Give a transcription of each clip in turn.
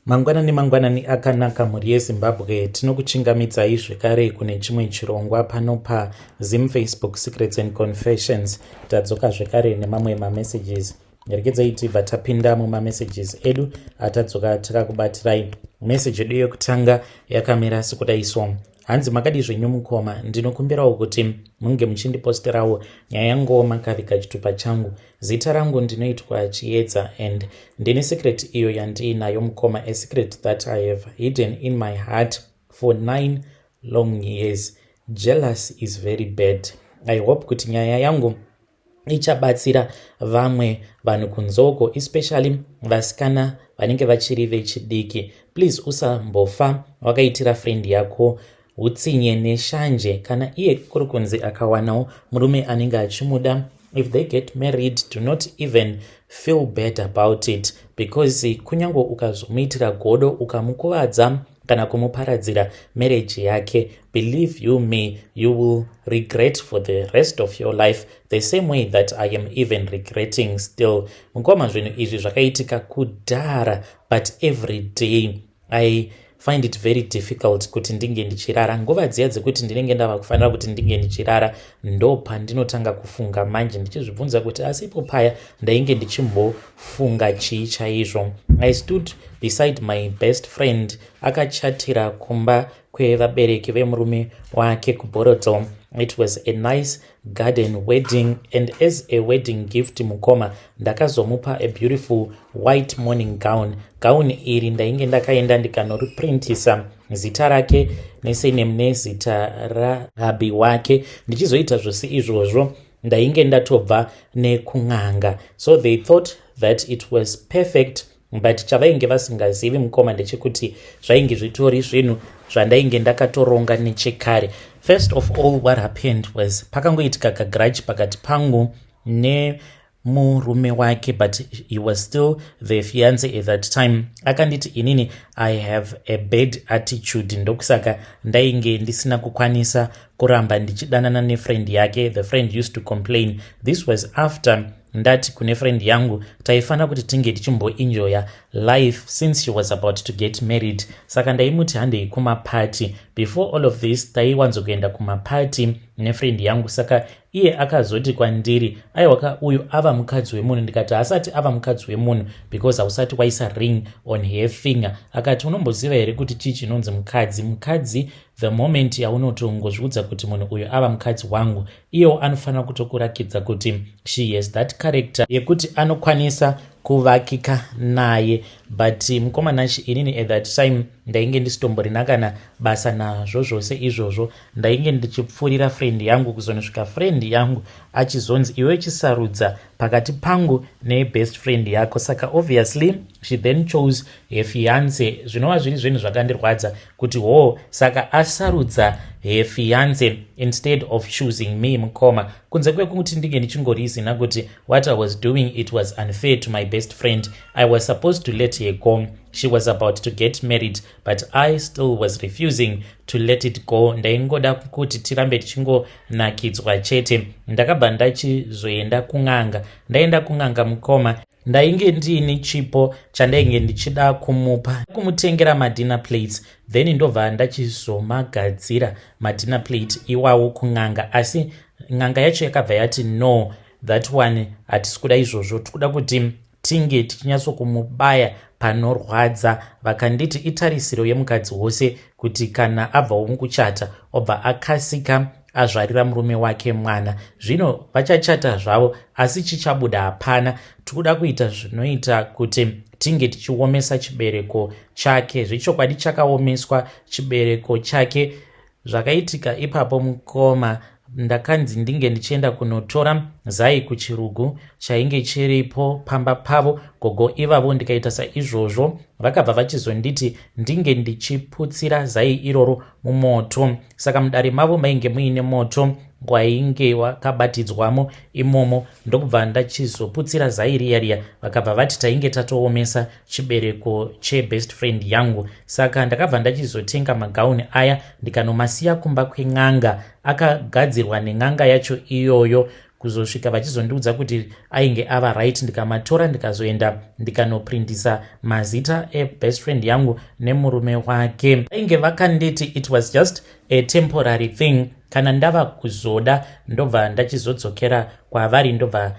Mangwanani mangwanani akanaka mhuri yeZimbabwe, tinokuchingamidzai zvekare kune chimwe chirongwa pano paZim Facebook Secrets and Confessions. Tadzoka zvekare nemamwe mamessages. Regedzai tibva tapinda mumamessages edu atadzoka takakubatirai. Message yedu yekutanga yakamira sekudai so. Hanzi makadii zvenyu mukoma, ndinokumbirawo kuti munge muchindiposterawo nyaya yanguwo makaviga chitupa changu. Zita rangu ndinoitwa Chiedza and ndine secret iyo yandiinayo mukoma, a secret that I have hidden in my heart for 9 long years. Jealous is very bad. I hope kuti nyaya yangu ichabatsira vamwe vanhu kunzoko, especially vasikana vanenge vachiri vechidiki. Please usambofa wakaitira friend yako utsinye neshanje. Kana iye kuri kunzi akawanawo murume anenge achimuda, if they get married, do not even feel bad about it, because kunyange ukazomuitira godo, ukamukuvadza kana kumuparadzira marriage yake, believe you me, you will regret for the rest of your life, the same way that I am even regretting still. Mukoma, zvinhu izvi zvakaitika kudhara, but every day I find it very difficult kuti ndinge ndichirara. Nguva dziya dzekuti ndinenge ndava kufanira kuti ndinge ndichirara, ndo pandinotanga kufunga manje, ndichizvibvunza kuti asi ipo paya ndainge ndichimbofunga chii chaizvo. I stood beside my best friend akachatira kumba kwevabereki vemurume wake kuBorrowdale. It was a nice garden wedding, and as a wedding gift, mukoma, ndakazomupa a beautiful white morning gown. Gown iri ndainge ndakaenda ndikanoriprintisa zita rake nesurname nezita rahubby wake. Ndichizoita zvose izvozvo, ndainge ndatobva nekun'anga, so they thought that it was perfect. But chavainge vasingazivi, mukoma, ndechekuti zvainge zvitori zvinhu zvandainge ndakatoronga nechekare. First of all, what happened was pakangoitika kagrudge pakati pangu nemurume wake, but he was still the fiance at that time. Akanditi inini I have a bad attitude, ndokusaka ndainge ndisina kukwanisa kuramba ndichidanana nefriend yake. The friend used to complain. This was after ndati kune friend yangu taifanira kuti tinge tichimboenjoya life since she was about to get married. Saka ndaimuti handei kumapati. Before all of this, taiwanzokuenda kumapati nefriend yangu. Saka iye akazoti kwandiri, "Aiwaka, uyu ava mukadzi wemunhu." Ndikati, "Haasati ava mukadzi wemunhu because hausati waisa ring on her finger." Akati, "Unomboziva here kuti chii chinonzi mukadzi? Mukadzi, the moment yaunotongozviudza kuti munhu uyu ava mukadzi wangu, iyewo anofanira kutokurakidza kuti she has that character yekuti anokwanisa kuvakika naye." But mukoma Nashi, inini at that time ndainge ndisitomborina kana basa nazvo zvose izvozvo. Ndainge ndichipfuurira friend yangu, kuzonosvika friend yangu achizonzi, "Iwe chisarudza pakati pangu nebest friend yako." Saka obviously she then chose her fiance, zvinova zviri zvinhu zvakandirwadza kuti ho, saka asarudza her fiance instead of choosing me. Mukoma, kunze kwekuti ndinge ndichingoreasona kuti what I was doing, it was unfair to my best friend. I was supposed to let her go. She was about to get married, but I still was refusing to let it go. Ndaingoda kuti tirambe tichingonakidzwa chete. Ndakabva ndachizoenda kun'anga. Ndaenda kun'anga, mukoma, ndainge ndiine chipo chandainge ndichida kumupa, kumutengera madinner plates, then ndobva ndachizomagadzira madinner plate iwawo kun'anga. Asi n'anga yacho yakabva yati, "No, that one hatisi kuda izvozvo. Tikuda kuti tinge tichinyatsokumubaya panorwadza." Vakanditi itarisiro yemukadzi wose kuti kana abvawo mukuchata, obva akasika azvarira murume wake mwana. Zvino vachachata zvavo, asi chichabuda hapana. Tikuda kuita zvinoita kuti tinge tichiomesa chibereko chake. Zvechokwadi chakaomeswa chibereko chake. Zvakaitika ipapo, mukoma, ndakanzi ndinge ndichienda kunotora zai kuchirugu chainge chiripo pamba pavo gogo ivavo. Ndikaita saizvozvo, vakabva vachizonditi ndinge ndichiputsira zai iroro mumoto. Saka mudare mavo mainge muine moto wainge wakabatidzwamo imomo, ndokubva ndachizoputsira zai riya riya. Vakabva vati tainge tatoomesa chibereko chebest friend yangu. Saka ndakabva ndachizotenga magauni aya, ndikanomasiya kumba kwen'anga akagadzirwa nen'anga yacho iyoyo. Kuzosvika vachizondiudza kuti ainge ava right, ndikamatora, ndikazoenda ndikanoprintisa mazita ebest friend yangu nemurume wake. Vainge vakanditi it was just a temporary thing, kana ndava kuzoda ndobva ndachizodzokera kwavari, ndobva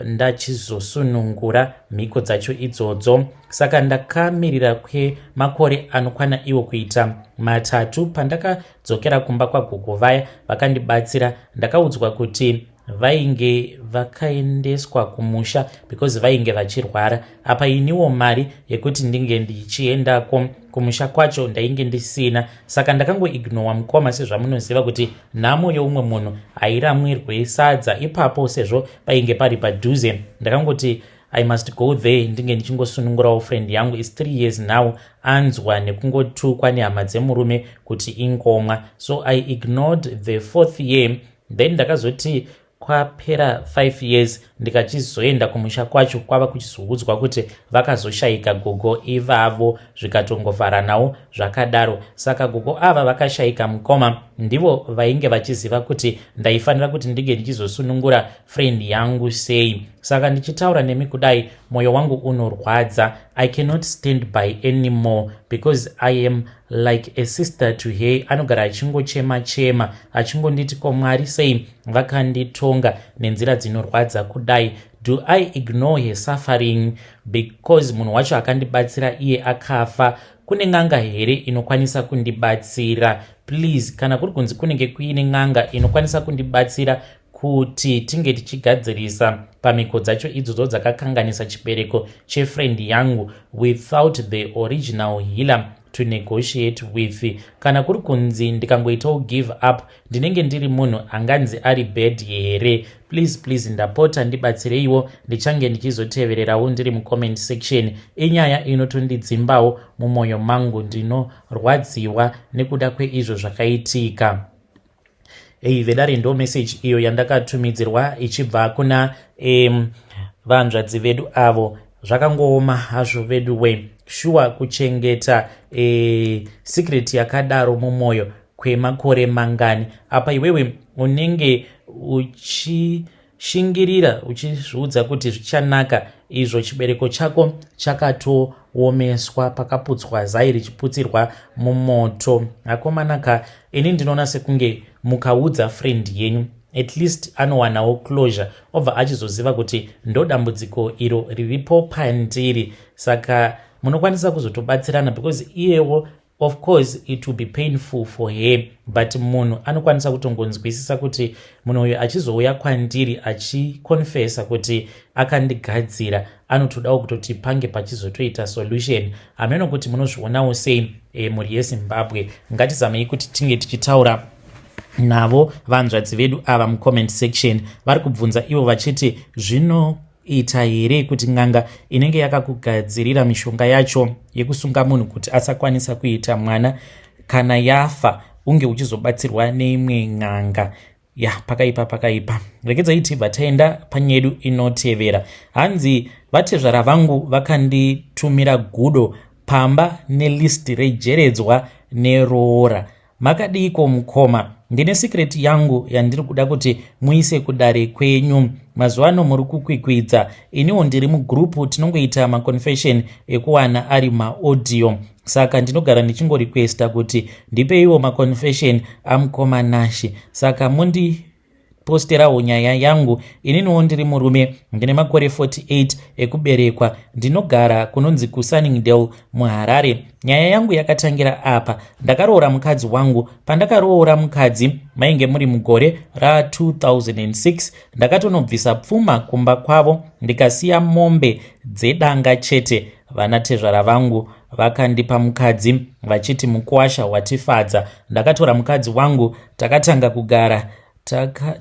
ndachizosunungura mhiko dzacho idzodzo. Saka ndakamirira kwemakore anokwana iwo kuita 3. Pandakadzokera kumba kwagogo vaya vakandibatsira, ndakaudzwa kuti vainge vakaendeswa kumusha because vainge vachirwara. Apa iniwo mari yekuti ndinge ndichiendako kumusha kwacho ndainge ndisina, saka ndakangoignowa, mukoma. Sezvamunoziva kuti nhamo youmwe munhu hairamwirwe sadza. Ipapo, sezvo painge pari padhuze, ndakangoti I must go there, ndinge ndichingosunungurawo friend yangu. Is 3 years now anzwa nekungotukwa nehama dzemurume kuti ingomwa. So I ignored the fourth year. Then ndakazoti kwapera 5 years ndikachizoenda kumusha kwacho, kwava kuchizoudzwa kuti vakazoshayika gogo ivavo, zvikatongovharanawo zvakadaro. Saka gogo ava vakashayika, mukoma, ndivo vainge vachiziva kuti ndaifanira kuti ndinge ndichizosunungura friend yangu sei. Saka ndichitaura nemi kudai, mwoyo wangu unorwadza. I cannot stand by anymore because I am like a sister to her. Anogara achingochema chema, achingonditi, "Ko Mwari sei vakanditonga nenzira dzinorwadza kudai?" Do I ignore her suffering because munhu wacho akandibatsira iye akafa? Kune n'anga here inokwanisa kundibatsira, please? Kana kuri kunzi kunenge kuine n'anga inokwanisa kundibatsira kuti tinge tichigadzirisa pamhiko dzacho idzodzo dzakakanganisa chibereko chefriend yangu without the original healer to negotiate with, kana kuri kunzi ndikangoitawo give up, ndinenge ndiri munhu anganzi ari bad here? Please, please, ndapota, ndibatsireiwo. Ndichange ndichizotevererawo ndiri mucomment section. Inyaya inotondidzimbawo mumwoyo mangu, ndinorwadziwa nekuda kweizvo zvakaitika. Ei vedare, ndo message iyo yandakatumidzirwa ichibva kuna vanzvadzi vedu avo. Zvakangooma hazvo vedu we. Shuwa, kuchengeta secret yakadaro mumwoyo kwemakore mangani? Apa iwewe unenge uchishingirira, uchizviudza kuti zvichanaka, izvo chibereko chako chakatoomeswa pakaputswa zai richiputsirwa mumoto. Akomanaka, ini ndinoona sekunge mukaudza friend yenyu, at least anowanawo closure, obva achizoziva kuti ndo dambudziko iro riripo pandiri. Saka munokwanisa kuzotobatsirana because iyewo, of course it will be painful for her, but munhu anokwanisa kutongonzwisisa kuti munhu uyu achizouya kwandiri achiconfessa kuti akandigadzira, anotodawo kutoti pange pachizotoita solution. Hameno kuti munozvionawo sei. Mhuri yeZimbabwe, ngatizamei kuti tinge tichitaura navo vanzvadzi vedu ava mucomment section. Vari kubvunza ivo vachiti, zvinoita here kuti n'anga inenge yakakugadzirira mishonga yacho yekusunga munhu kuti asakwanisa kuita mwana, kana yafa unge uchizobatsirwa neimwe n'anga? Ya, pakaipa, pakaipa. Regedzai tibva taenda panyedu inotevera. Hanzi, vatezvara vangu vakanditumira gudo pamba nelist rejeredzwa neroora. Makadiko mukoma? Ndine secret yangu yandiri kuda kuti muise kudare kwenyu. Mazuva ano muri kukwikwidza, iniwo ndiri mugroup, tinongoita maconfession ekuwana ari maaudio, saka ndinogara ndichingorequesta kuti ndipeiwo maconfession amukoma Nashi. Saka mundiposterawo nyaya yangu. Ininiwo ndiri murume, ndine makore 48 ekuberekwa, ndinogara kunonzi kuSunningdale muHarare. Nyaya yangu yakatangira apa. Ndakaroora mukadzi wangu. Pandakaroora mukadzi mainge muri mugore ra2006. Ndakatonobvisa pfuma kumba kwavo, ndikasiya mombe dzedanga chete. Vanatezvara vangu vakandipa mukadzi vachiti, "Mukwasha watifadza." Ndakatora mukadzi wangu, takatanga kugara,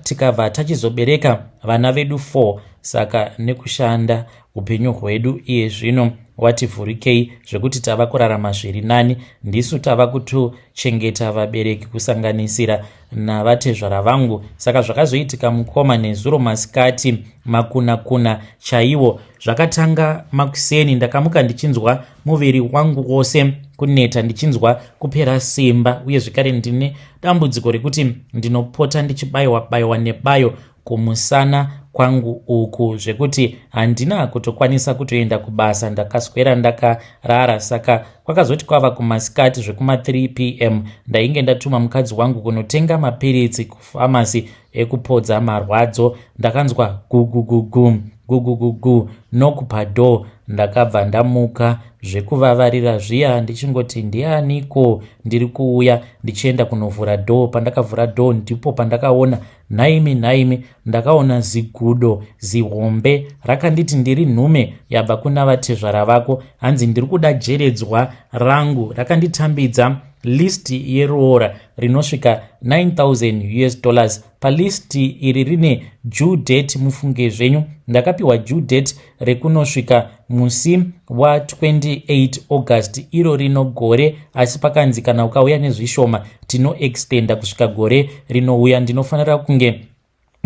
tikabva tachizobereka vana vedu 4. Saka nekushanda, upenyu hwedu iye zvino wativhurikei zvekuti tava kurarama zviri nani. Ndisu tava kutochengeta vabereki, kusanganisira navatezvara vangu. Saka zvakazoitika, mukoma, nezuro masikati, makuna kuna chaiwo. Zvakatanga makuseni. Ndakamuka ndichinzwa muviri wangu wose kuneta, ndichinzwa kupera simba, uye zvekare ndine dambudziko rekuti ndinopota ndichibayiwa bayiwa nebayo. kumusana kwangu uku zvekuti handina kutokwanisa kutoenda kubasa ndakaswera ndakarara saka kwakazoti kwava kumasikati zvekuma 3 pm ndainge ndatuma mukadzi wangu kunotenga mapiritsi kufamasi ekupodza marwadzo ndakanzwa gugugugu gugugugu knock padoor ndakabva ndamuka zvekuvavarira zviya ndichingoti ndianiko ndiri kuuya ndichienda kunovhura door pandakavhura door ndipo pandakaona nhaimi nhaimi ndakaona zigudo zihombe rakanditi ndiri nhume yabva kuna vatezvara vako hanzi ndiri kuda jeredzwa rangu rakanditambidza list yeroora rinosvika 9000 us dollars palist iri rine due date mufunge zvenyu ndakapiwa due date rekunosvika musi wa28 August iro rino gore asi pakanzi kana ukauya nezvishoma tinoextenda kusvika gore rinouya ndinofanira kunge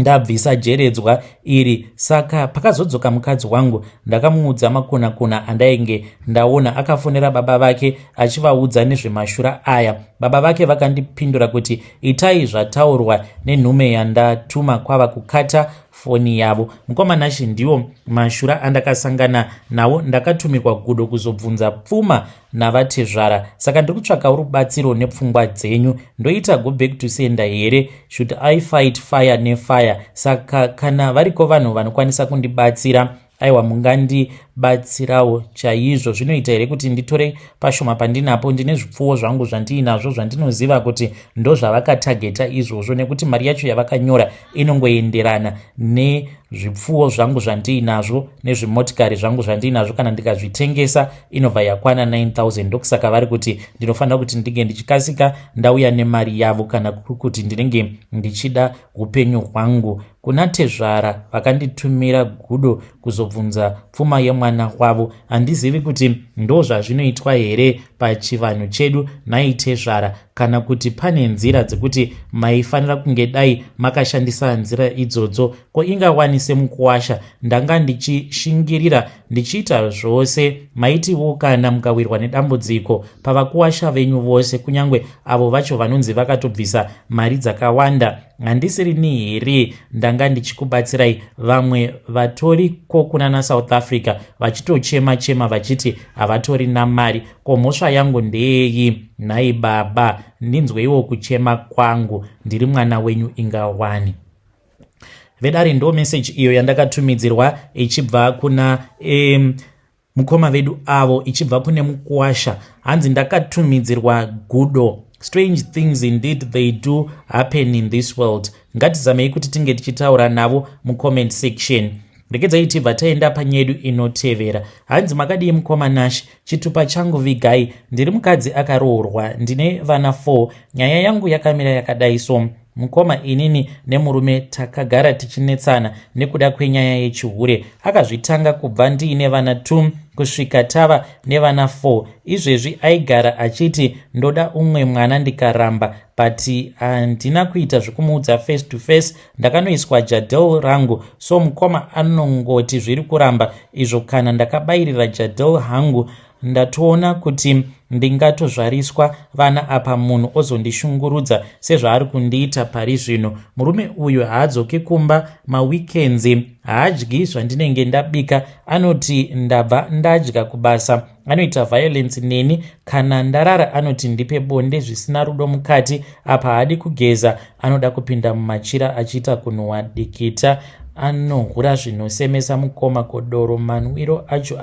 ndabvisa jeredzwa iri saka pakazodzoka mukadzi wangu ndakamuudza makunakuna andainge ndaona akafonera baba vake achivaudza nezvemashura aya baba vake vakandipindura kuti itai zvataurwa nenhume yandatuma kwava kukata foni yavo mukoma Nashe ndiwo mashura andakasangana nawo ndakatumirwa gudo kuzobvunza pfuma navatezvara saka ndiri kutsvakawo rubatsiro nepfungwa dzenyu ndoita go back to sender here should I fight fire nefire saka kana variko vanhu vanokwanisa kundibatsira aiwa mungandibatsirawo chaizvo zvinoita here kuti nditore pashoma pandinapo ndine zvipfuwo zvangu zvandiinazvo zvandinoziva kuti ndozvavakatageta izvozvo nekuti mari yacho yavakanyora inongoenderana nezvipfuwo zvangu zvandiinazvo nezvimotikari zvangu zvandiinazvo kana ndikazvitengesa inobva yakwana 9000 ndokusaka vari kuti ndinofanira kuti ndinge ndichikasika ndauya nemari yavo kana kuri kuti ndinenge ndichida upenyu hwangu kuna tezvara vakanditumira gudo kuzobvunza pfuma yemwana wavo handizivi kuti ndo zvazvinoitwa here pachivanhu chedu nhai tezvara kana kuti pane nzira dzekuti maifanira kunge dai makashandisa nzira idzodzo ko ingawanise mukuwasha ndanga ndichishingirira ndichiita zvose maitiwo kana mukawirwa nedambudziko pavakuwasha venyu vose kunyange avo vacho vanonzi vakatobvisa mari dzakawanda handisirini here ndanga ndichikubatsirai vamwe vatoriko kunana South Africa vachitochema chema vachiti havatorina mari ko mhosva yangu ndeyeyi nhai baba ndinzweiwo kuchema kwangu ndiri mwana wenyu ingawani vedare ndo meseji iyo yandakatumidzirwa ichibva kuna mukoma vedu avo ichibva kune mukuwasha hanzi ndakatumidzirwa gudo strange things indeed they do happen in this world ngatizamei kuti tinge tichitaura navo mucomment section regedzai tibva taenda panyedu inotevera hanzi makadii mukoma Nash chitupa changu vigai ndiri mukadzi akaroorwa ndine vana 4 nyaya yangu yakamira yakadai so mukoma inini nemurume takagara tichinetsana nekuda kwenyaya yechihure akazvitanga kubva ndiine vana 2 kusvika tava nevana 4 izvezvi aigara achiti ndoda umwe mwana ndikaramba but handina kuita zvekumuudza face to face ndakanoiswa Jadelle rangu so mukoma anongoti zviri kuramba izvo kana ndakabayirira Jadelle hangu ndatoona kuti ndingatozvariswa vana apa munhu ozondishungurudza sezvaari kundiita pari zvino murume uyu haadzoki kumba maweekends haadyi zvandinenge ndabika anoti ndabva ndadya kubasa anoita violence neni kana ndarara anoti ndipe bonde zvisina rudo mukati apa haadi kugeza anoda kupinda mumachira achiita kunhuhwa dikita anohura zvinosemesa mukoma kodoro manwiro acho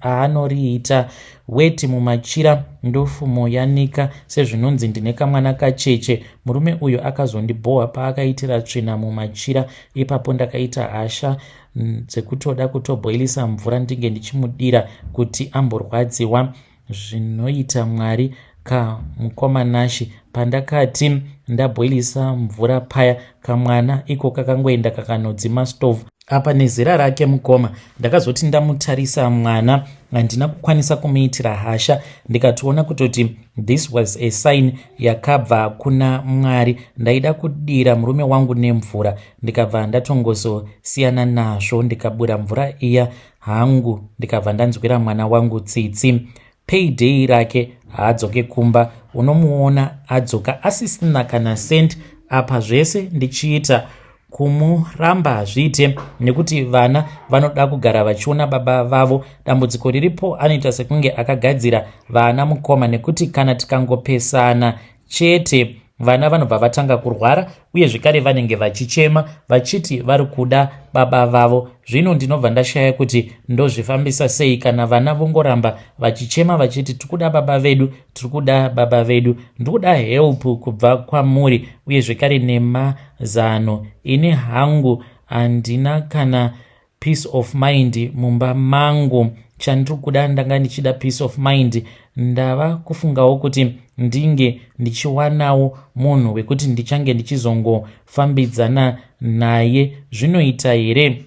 aanoriita weti mumachira ndofumo yanika sezvinonzi ndine kamwana kacheche murume uyu akazondibhohwa paakaitira tsvina mumachira ipapo ndakaita hasha dzekutoda kutobhoilisa mvura ndinge ndichimudira kuti amborwadziwa zvinoita mwari kamukoma Nashi pandakati ndabhoilisa mvura paya kamwana iko kakangoenda kakanodzima stove apa nezera rake mukoma ndakazoti ndamutarisa mwana handina kukwanisa kumuitira hasha ndikatoona kutoti this was a sign yakabva kuna mwari ndaida kudira murume wangu nemvura ndikabva ndatongozosiyana nazvo ndikabura mvura iya hangu ndikabva ndanzwira mwana wangu tsitsi payday rake haadzoke kumba unomuona adzoka asisina kana cent apa zvese ndichiita Kumuramba hazviite nekuti vana vanoda kugara vachiona baba vavo. Dambudziko riripo anoita sekunge akagadzira vana mukoma nekuti kana tikangopesana chete vana vanobva vatanga kurwara uye zvekare vanenge vachichema vachiti vari kuda baba vavo. Zvino ndinobva ndashaya kuti ndozvifambisa sei kana vana vongoramba vachichema vachiti tikuda baba vedu, tiri kuda baba vedu. Ndikuda help kubva kwamuri uye zvekare nemazano. Ini hangu handina kana peace of mind mumba mangu. Chandiri kuda, ndanga ndichida peace of mind. Ndava kufungawo kuti ndinge ndichiwanawo munhu wekuti ndichange ndichizongofambidzana naye. Zvinoita here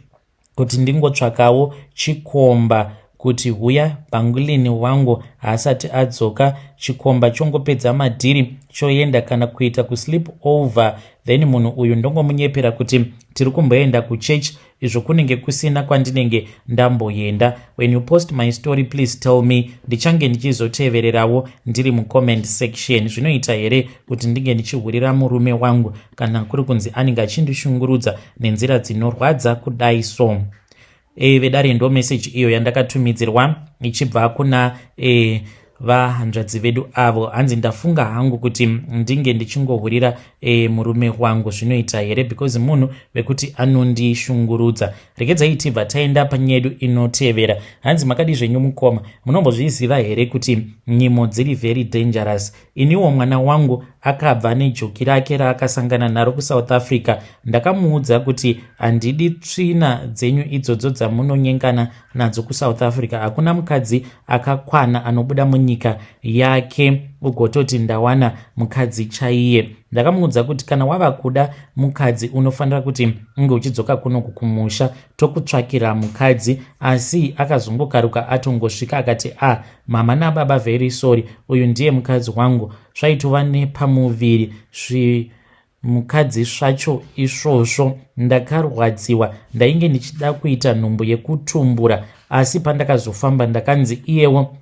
kuti ndingotsvakawo chikomba kuti huya bhangulini wangu haasati adzoka, chikomba chongopedza madhiri choenda, kana kuita kusleep over, then munhu uyu ndongomunyepera kuti tiri kumboenda kuchechi, izvo kunenge kusina kwandinenge ndamboenda? When you post my story, please tell me, ndichange ndichizotevererawo ndiri mucomment section. Zvinoita here kuti ndinge ndichihurira murume wangu kana kuri kunzi anenge achindishungurudza nenzira dzinorwadza kudai? So vedare, ndo message iyo yandakatumidzirwa ichibva kuna vahanzvadzi vedu avo. Hanzi ndafunga hangu kuti ndinge ndichingohurira murume wangu. Zvinoita here? Because munhu wekuti anondishungurudza. Regedzai tibva taenda panyaya yedu inotevera. Hanzi makadi zvenyu mukoma, munombozviziva here kuti nyimo dziri very dangerous? Iniwo mwana wangu akabva nejoki rake raakasangana naro kuSouth Africa. Ndakamuudza kuti handidi tsvina dzenyu idzodzo dzamunonyengana nadzo kuSouth Africa. Hakuna mukadzi akakwana anobuda munyika yake ugototi ndawana mukadzi chaiye. Ndakamuudza kuti kana wava kuda mukadzi, unofanira kuti unge uchidzoka kunoku kumusha, tokutsvakira mukadzi. Asi akazongokaruka atongosvika akati, "A ah, mama nababa, very sorry, uyu ndiye mukadzi wangu." Zvaitova nepamuviri mukadzi zvacho isvosvo. Ndakarwadziwa. Ndainge ndichida kuita nhumbu yekutumbura, asi pandakazofamba ndakanzi iyewo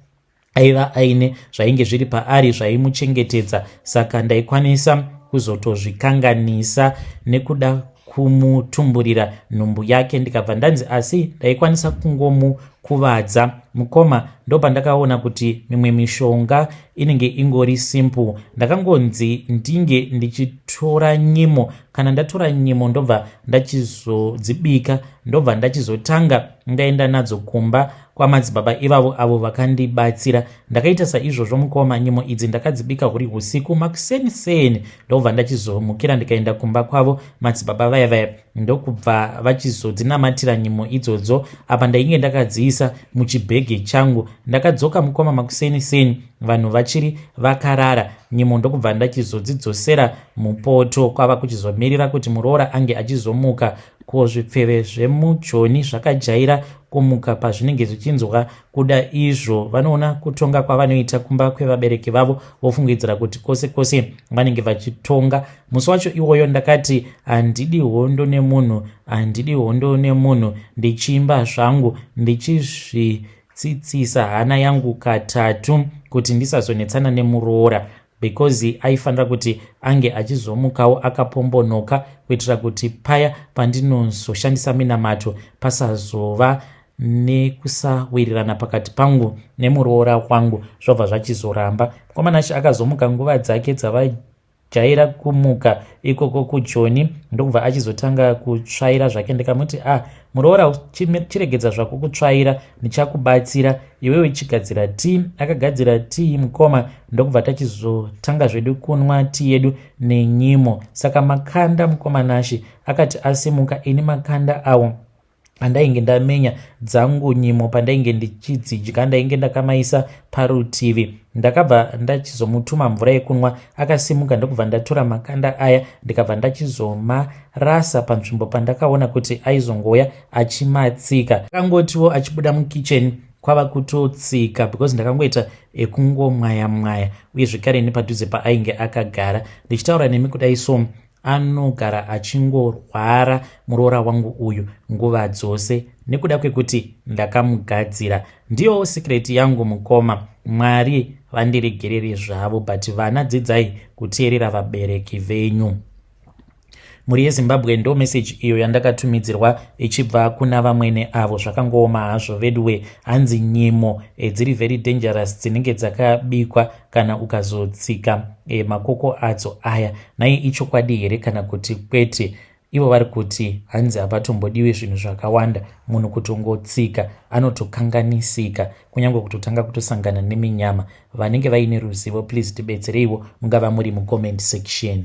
aiva aine zvainge zviri paari zvaimuchengetedza, saka ndaikwanisa kuzotozvikanganisa nekuda kumutumburira nhumbu yake. Ndikabva ndanzi asi ndaikwanisa kungomukuvadza. Mukoma, ndopandakaona kuti mimwe mishonga inenge ingori simple. Ndakangonzi ndinge ndichitora nyimo. Kana ndatora nyimo, ndobva ndachizodzibika, ndobva ndachizotanga ndaenda nadzo kumba kwamadzibaba ivavo avo vakandibatsira. Ndakaita saizvozvo mukoma. Nyimo idzi ndakadzibika huri usiku. Makuseni seni ndobva ndachizomukira ndikaenda kumba kwavo madzibaba vaya vaya, ndokubva vachizodzinamatira nyimo idzodzo. Apa ndainge ndakadziisa muchibhegi changu. Ndakadzoka mukoma makuseni seni, vanhu vachiri vakarara. Nyimo ndokubva ndachizodzidzosera mupoto, kwava kuchizomirira kuti muroora ange achizomuka. Ko zvipfeve zvemujoni zvakajaira kumuka pazvinenge zvichinzwa kuda izvo. Vanoona kutonga kwavanoita kumba kwevabereki vavo, vofungidzira kuti kwose kwose vanenge vachitonga. Musi wacho iwoyo ndakati handidi hondo nemunhu, handidi hondo nemunhu, ndichiimba zvangu ndichizvitsitsisa hana yangu katatu kuti ndisazonetsana nemuroora, because aifanira kuti ange achizomukawo akapombonoka, kuitira kuti paya pandinozoshandisa minamato pasazova nekusawirirana pakati pangu nemuroora wangu. Zvobva zvachizoramba. Mukomana acho akazomuka nguva dzake dzavajaira kumuka ikoko kujoni, ndokubva achizotanga kutsvaira zvake. Ndikamuti, "A ah, muroora, chiregedza zvako kutsvaira, ndichakubatsira. Iwewe chigadzira tii." Akagadzira tii mukoma, ndokubva tachizotanga zvedu kunwa tii yedu nenyimo. Saka makanda, mukoma Nashi, akati asimuka, ini makanda awo andainge ndamenya dzangu nyimo pandainge ndichidzidya ndainge ndakamaisa parutivi. Ndakabva ndachizomutuma mvura yekunwa. Akasimuka, ndokubva ndatora makanda aya, ndikabva ndachizomarasa panzvimbo pandakaona kuti aizongoya achimatsika. Akangotiwo achibuda mukicheni, kwava kutotsika, because ndakangoita ekungomwaya mwaya, uye zvekare nepadhuze paainge akagara. Ndichitaura nemi kudai so, anogara achingorwara muroora wangu uyu nguva dzose nekuda kwekuti ndakamugadzira. Ndiyo secret yangu mukoma. Mwari vandiregerere zvavo, but vana, dzidzai kuteerera vabereki venyu. Mhuri yeZimbabwe, ndo meseji iyo yandakatumidzirwa ichibva kuna vamwene avo. Zvakangooma hazvo veduwe. Hanzi nyimo dziri very dangerous, dzinenge dzakabikwa kana ukazotsika makoko adzo aya. Nhai, ichokwadi here kana kuti kwete? Ivo vari kuti hanzi hapatombodiwi zvinhu zvakawanda, munhu kutongotsika anotokanganisika, kunyange kutotanga kutosangana neminyama. Vanenge vaine ruzivo, please tibetsereiwo, mungava muri mucomment section.